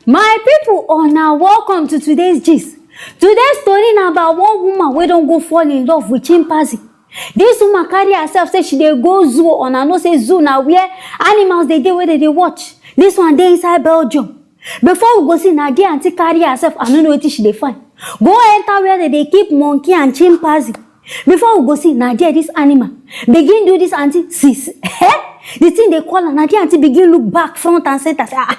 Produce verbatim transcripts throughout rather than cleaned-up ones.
My people, una welcome to today's gist. Today's story na about one woman wey don go fall in love with chimpanzee. This woman carry herself say she dey go zoo, una know say zoo na where animals dey dey wey dem dey watch. This one dey inside Belgium. Before we go see, na there aunty carry herself, I no know wetin she dey find. Go enter where dem dey keep monkey and chimpanzee. Before we go see, na there this animal begin do this aunty sis. Eh? The thing dey call am, na there aunty begin look back, front and center, say, "Ah, ah,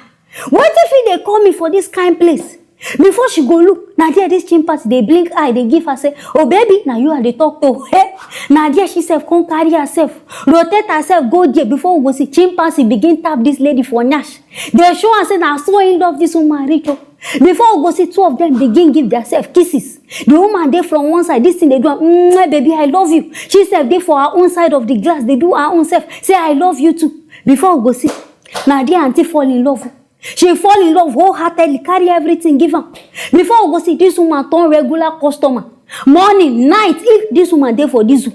wetin fit dey call me for this kind place?" Before she go look, na there this chimpanzee dey blink eye, dey give her say, "Oh baby, na you I dey talk to." Eh? Na there she sef come carry herself, rotate herself go there. Before we go see, chimpanzee begin tap this lady for nyash. Dey show am say na so im love this woman reach o. Before we go see, two of them begin give themselves kisses. The woman dey from one side, this thing dey do am, "Mm, baby, I love you." She sef dey for her own side of the glass, dey do her own self, say, "I love you too." Before we go see, na there aunty fall in love. She fall in love wholeheartedly, carry everything give am. Before we go see, this woman turn regular customer. Morning, night, if this woman dey for this zoo,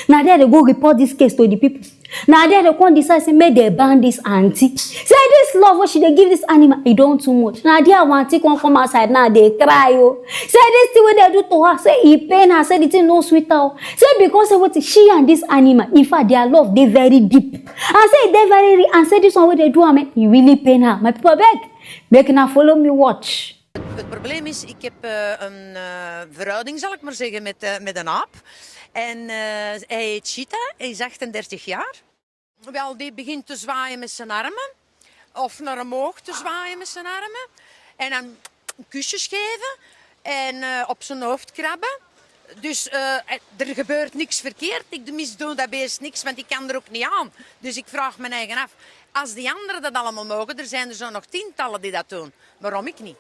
na there dem go report this case to the people. Na there dem come decide say make dem ban this aunty. Say this love wey she dey give this animal, e don too much. Na there our aunty come come outside now dey cry o. Say this thing wey dem do to her, say e pain her, say the thing no sweet her o. Say because say wetin, she and this animal, in fact, their love dey very deep. And say e dey very real, and say this one wey dem do am, eh, e really pain her. My people, abeg, make una follow me watch. Het probleem is, ik heb eh, een eh, verhouding, zal ik maar zeggen, met, eh, met een aap. En eh, hij heet Chita, hij is achtendertig jaar. Wel, die begint te zwaaien met zijn armen. Of naar omhoog te zwaaien met zijn armen. En dan kusjes geven. En eh, op zijn hoofd krabben. Dus eh, er gebeurt niks verkeerd. Ik, tenminste, doe dat beest niks, want ik kan er ook niet aan. Dus ik vraag mijn eigen af, als die anderen dat allemaal mogen, er zijn er zo nog tientallen die dat doen, waarom ik niet?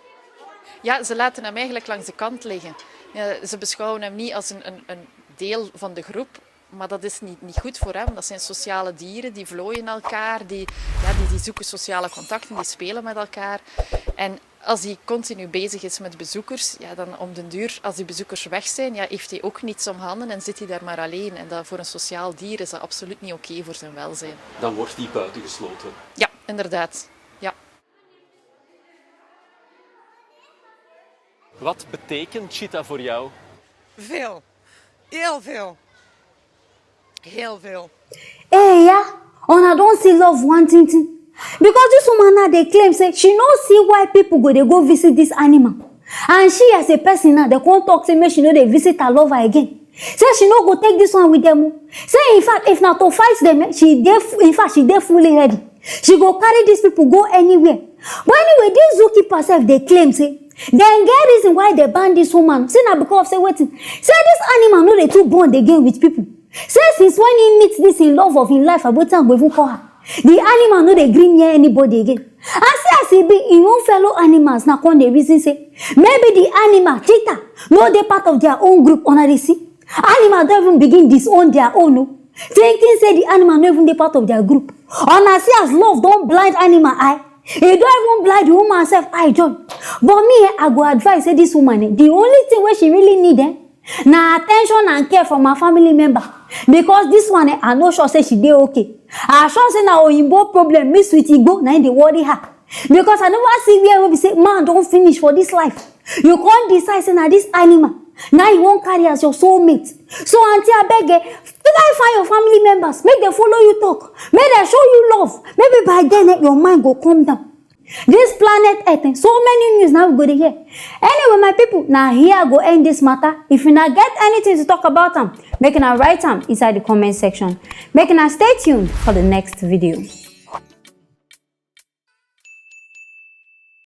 Ja, ze laten hem eigenlijk langs de kant liggen. Ja, ze beschouwen hem niet als een, een, een deel van de groep, maar dat is niet, niet goed voor hem. Dat zijn sociale dieren, die vlooien elkaar, die, ja, die, die zoeken sociale contacten, die spelen met elkaar. En als hij continu bezig is met bezoekers, ja, dan om den duur, als die bezoekers weg zijn, ja, heeft hij ook niets om handen en zit hij daar maar alleen. En dat, voor een sociaal dier is dat absoluut niet oké voor zijn welzijn. Dan wordt hij buitengesloten. Ja, inderdaad. Ja. Wat betekent Chita voor jou? Veel. Heel veel. Heel veel. Hey, yeah, una don see love one thing thing. Because this woman now dey claim say she no see why people go dey go visit this animal. And she as a person now, dem come talk say make she no dey visit her lover again. Say she no go take this one with them o. Say in fact, if na to fight them, eh, she dey fu- in fact, she dey fully ready. She go carry these people go anywhere. But anyway, this zookeeper sef dey claim say dem get reason why dem ban this woman. Say na because of say wetin? Say this animal no dey too bond again with people. Say since when he meet this in love of him life, abi wetin I go even call her, the animal no dey gree near anybody again. And see as e be, him own fellow animals now come dey reason say maybe the animal, cheetah, no dey part of their own group. Una dey see, animal don even begin disown their own o, thinking say the animal no even dey part of their group. Una see as love don blind animal eye. E don even blind the woman sef eye join. But me, eh, I go advise say this woman, eh, the only thing wey she really need, eh, na attention and care from her family member. Because this one, eh, I no sure say she dey okay. I sure say na oyinbo problem mix with igbo na im dey worry her. Because I never see where wey be say man don finish for this life. You come decide say na this animal na you wan carry as your soulmate. So aunty, abeg, eh, try find your family members, make dem follow you talk, make dem show you love. Maybe by then, eh, your mind go calm down. This planet Earth, eh, so many news now we go dey hear. Anyway, my people, na here I go end this matter. If una get anything to talk about am, make una write am inside the comment section. Make una stay tuned for the next video.